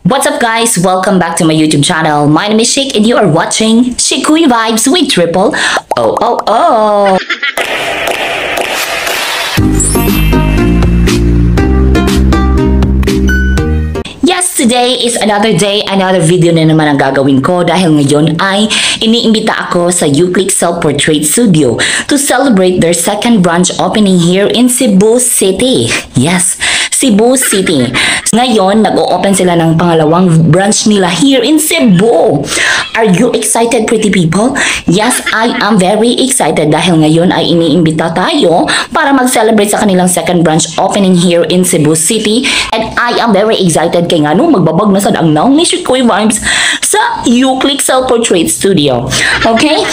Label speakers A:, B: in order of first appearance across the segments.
A: What's up, guys? Welcome back to my YouTube channel. My name is Shik and you are watching Shikui Vibes with Triple O O O. Yes, today is another day, another video na naman ang gagawin ko dahil ngayon ay iniimbita ako sa Uclick Self-Portrait Studio to celebrate their second branch opening here in Cebu City. Yes, Cebu City. Ngayon, nag-o-open sila ng pangalawang branch nila here in Cebu. Are you excited, pretty people? Yes, I am very excited dahil ngayon ay iniimbita tayo para mag-celebrate sa kanilang second branch opening here in Cebu City. And I am very excited kay ngano magbabag na sad ang naong ni Shikoy Vibes sa Uclick Self-Portrait Studio. Okay?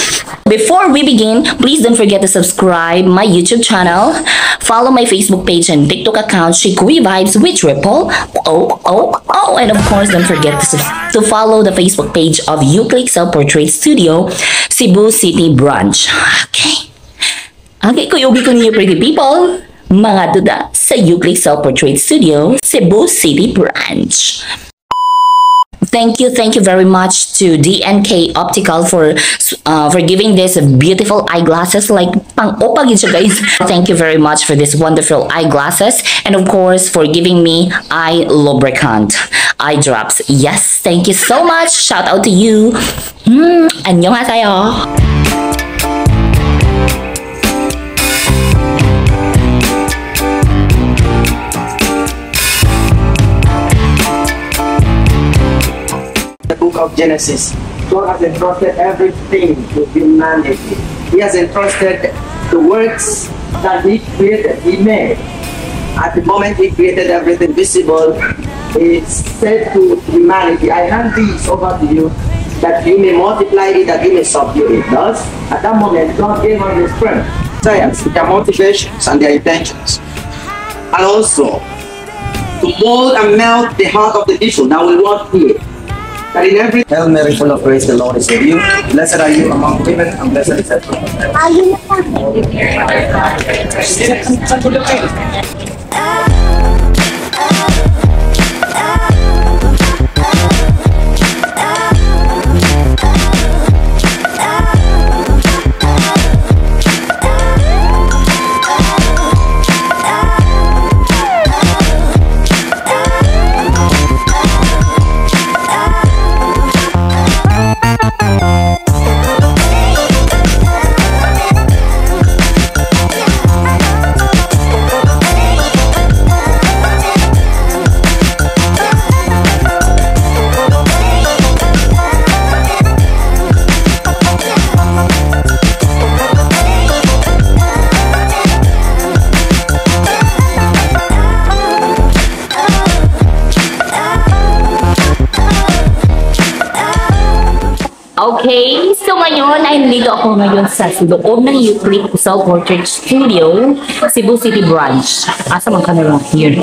A: Before we begin, please don't forget to subscribe my YouTube channel, follow my Facebook page and TikTok account, Shikui Vibes with Triple O O O, and of course, don't forget to follow the Facebook page of Uclick Self-Portrait Studio, Cebu City Branch. Okay. Okay, kuyugi ko ninyo, pretty people, mga duda sa Uclick Self-Portrait Studio, Cebu City Branch. Thank you very much to DNK Optical for giving this beautiful eyeglasses, like pang opa gid siya, guys. Thank you very much for this wonderful eyeglasses and of course for giving me eye lubricant, eye drops. Yes, thank you so much. Shout out to you. 안녕하세요.
B: The book of Genesis, God has entrusted everything to humanity. He has entrusted the works that He created, He made. At the moment He created everything visible, He said to humanity, "I hand these over to you, that you may multiply it, that you may subdue it." Thus, at that moment, God gave us the strength, science, their motivations and their intentions. And also, to mold and melt the heart of the people that will work here. That in every Hail Mary, full of grace, the Lord is with you. Blessed are you among women, and blessed is the fruit of thy womb.
A: Okay, so ngayon ay nandito ako ngayon sa loob ng Uclick Self-Portrait Studio, Cebu City Branch. Asa man camera here?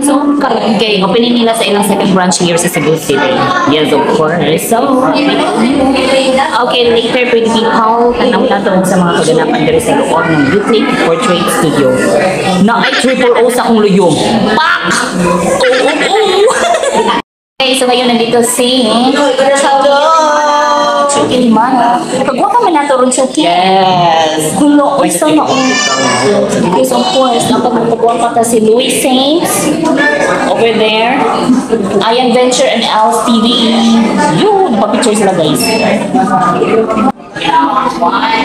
A: So, okay, opening nila sa ilang second branch here sa Cebu City. Yes, of course. So, okay, later, pretty people, tanaw na to sa mga kaganapan diri sa loob ng Uclick Portrait Studio. Na ay triple O sa akong luyong. Pak! O, O, O! Okay, so ngayon nandito si Chucky Limana. Pagwapa man nato ron, Chucky.
C: Yes.
A: Kulo, oy, sana all. Because of course, dapat magpagwapa ta si Louis Saints over there. Ian Venture and Els TV. Yun, napapicture sila, guys. 1,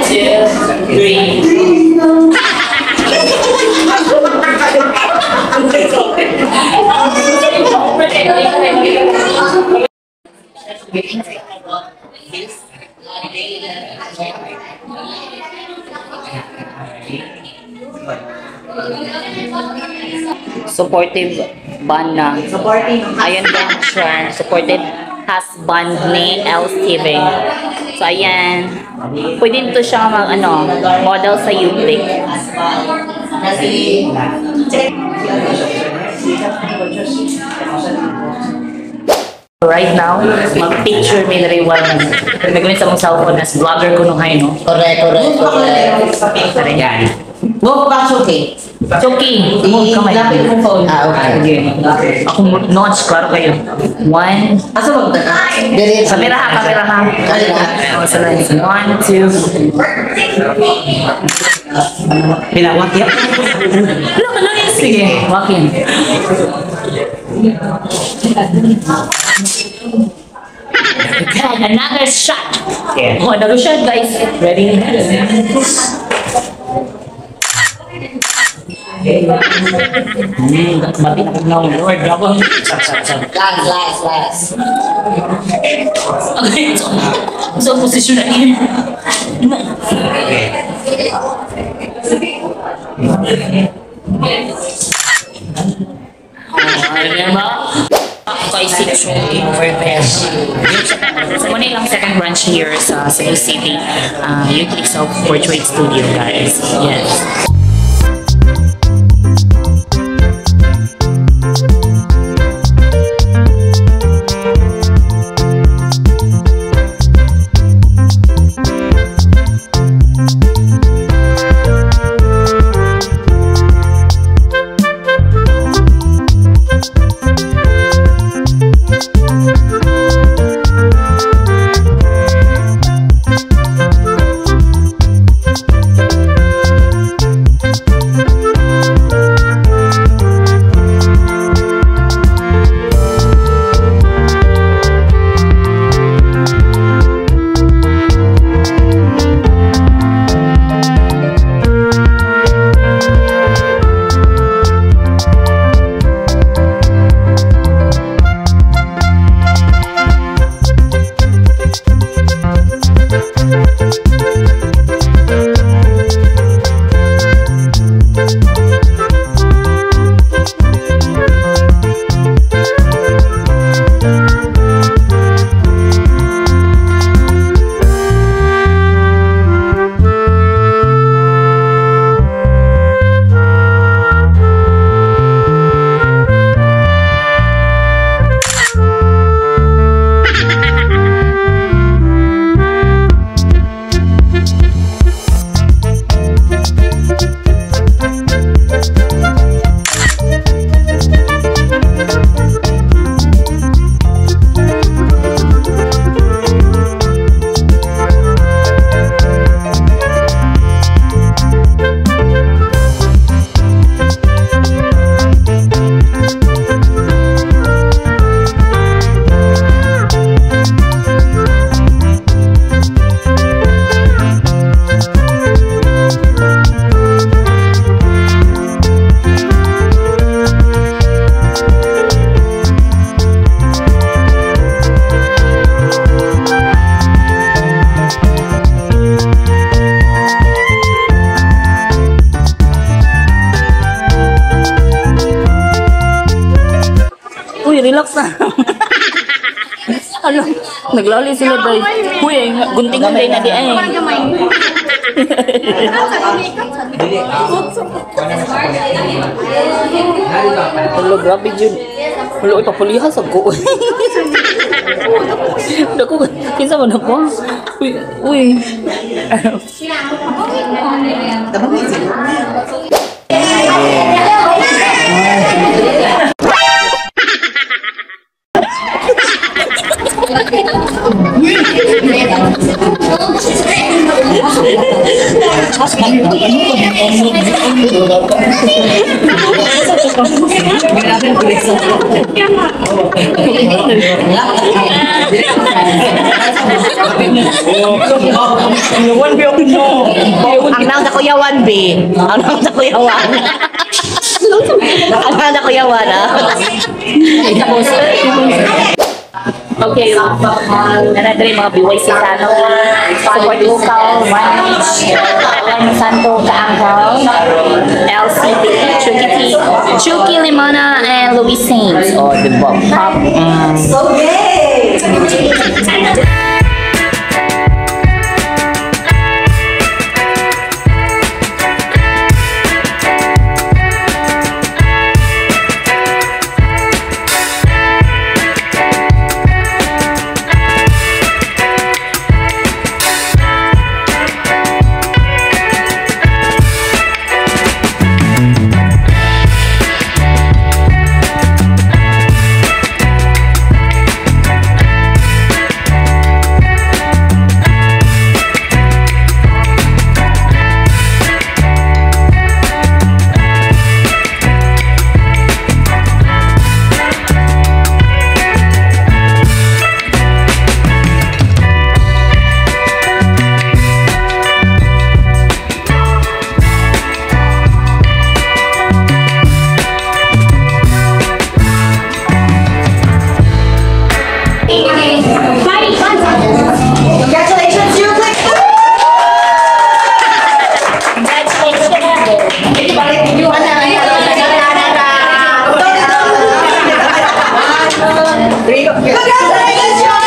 A: 2, 3. Supportive band na.
C: Supporting.
A: Ayan Venture. Supportive husband ni Els TV. So, ayan. Pwede dito siya mag, ano, model sa Uclick. Right now, mag-picture may nariwan. Nagawin sa mong cellphone as vlogger ko nung hay, no?
C: Correct, correct, correct.
A: Ayan.
C: Go pa, okay.
A: Chucky, move kamay.
C: Lapit mong phone.
D: Ah, okay.
A: Sige. Ako notes, klaro kayo. One.
C: Asa ba ka?
D: Dili.
A: Kamera ha, kamera ha.
D: Kamera.
A: Oh, sa lines. One, two.
C: Pinawak yan.
A: Wala ka lang. Sige, walk in. Okay, another shot.
C: Yeah.
A: Oh, another shot, guys. Ready? Mati na kong Lord. Ako.
D: Last, last, last.
A: Okay, so position na yun. Diba? Kay si Chucky Overpass. So, muna lang second branch here sa Cebu City. Euclid Self Portrait Studio, guys. Yes. Uy, relax na. Ano, naglali sila day. Uy, ay, guntingan day na di ay. Hello, grabe jud. Hello, ipapulihan sa ko. Dako, kinsa man ako? Uy, uy.
C: Ang nang sa Kuya Juan, B. Ang nang sa Kuya Juan. Ang nang sa Kuya Juan, ah.
A: Okay, nana diri mga BYC Sano, support local, Ranch, One Santo Kaangkaw, LCP, Chucky T, Chucky Limona, and Louis Saints. Oh, the pop. Pop.
C: So gay!
B: Three.
E: Congratulations!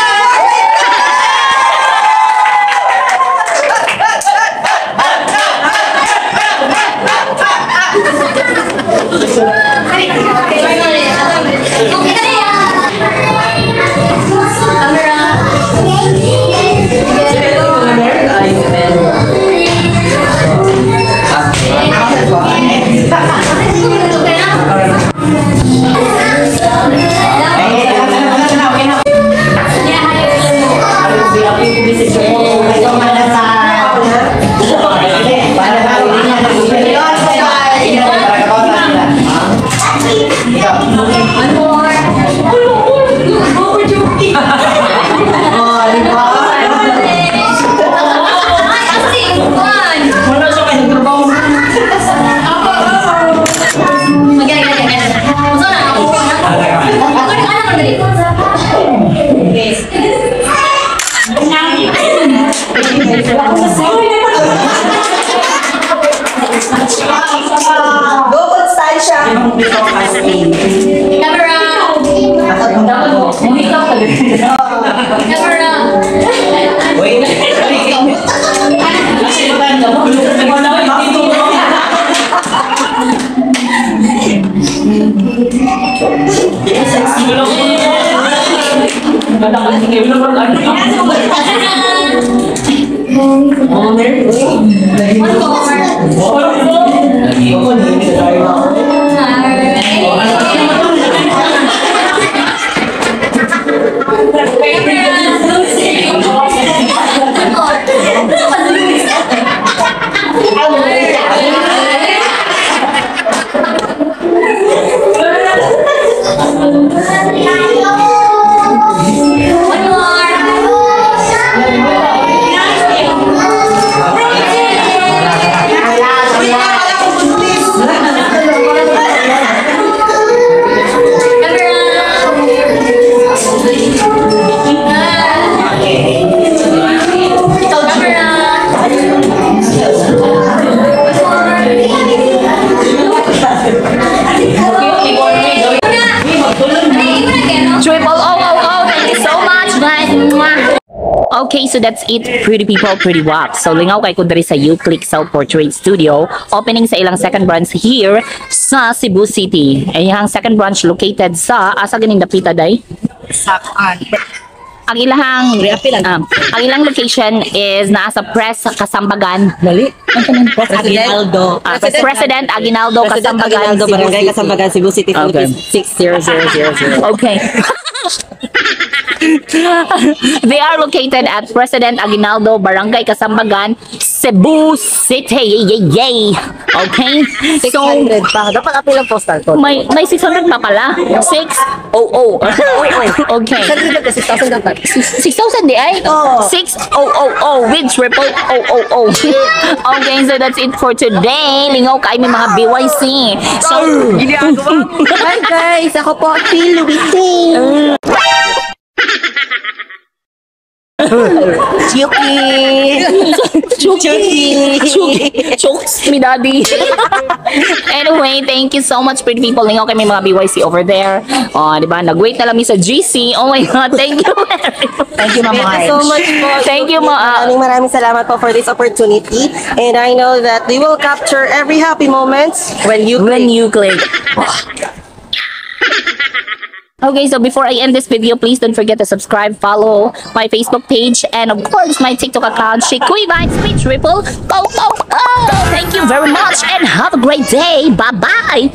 C: Wala siya kay nagtrabaho.
E: Go, Constancia!
F: Camera!
A: Dapat mo, umikap ka din.
F: Camera!
C: Wait. Kasi maganda mo. Wala ko dito. Wala ko sige, wala ko ano.
F: One more. Camera. One more. Camera. Camera.
A: Triple O O O. Thank you so much, guys. Mwah. Okay, so that's it, pretty people, pretty walk. So, lingaw kay ko diri sa U-Click Self Portrait Studio, opening sa ilang second branch here sa Cebu City. Ay, ang second branch located sa, asa ganing dapita day? Ang ilang location is naa sa Press Kasambagan.
C: Dali. Aguinaldo.
A: Ah, President Aguinaldo
C: President
A: Kasambagan,
C: Aguinaldo,
A: Cebu
C: Barangay
A: City.
C: Kasambagan, Cebu City,
A: Okay.
C: Philippines, 60000.
A: Okay. They are located at President Aguinaldo, Barangay Kasambagan, Cebu City. Yay, yay, yay. Okay? So,
C: 600 pa. Dapat apil ang postal code.
A: may 600 pa pala. 600. Okay.
C: 600 dapat, 6,000 dapat.
A: 6,000 di ay?
C: Oo.
A: 6000 with triple O O O. Okay, so that's it for today. Lingaw kay may mga BYC. So,
C: Hi guys! Ako po, Phil Luigi. Chucky!
A: Chucky! Chucky! Chokes me, daddy. Anyway, thank you so much, pretty people. Lingaw kay may mga BYC over there. Oh, di ba? Nag-wait na lang mi sa GC. Oh my God, thank you very much.
C: Thank you, Ma'am
E: Thank you so much po.
A: Thank you, ma.
E: Maraming maraming salamat po for this opportunity. And I know that we will capture every happy moments when you
A: When you click. Okay, so before I end this video, please don't forget to subscribe, follow my Facebook page, and of course, my TikTok account, Shikui Vibes with triple O O O. Thank you very much and have a great day. Bye-bye.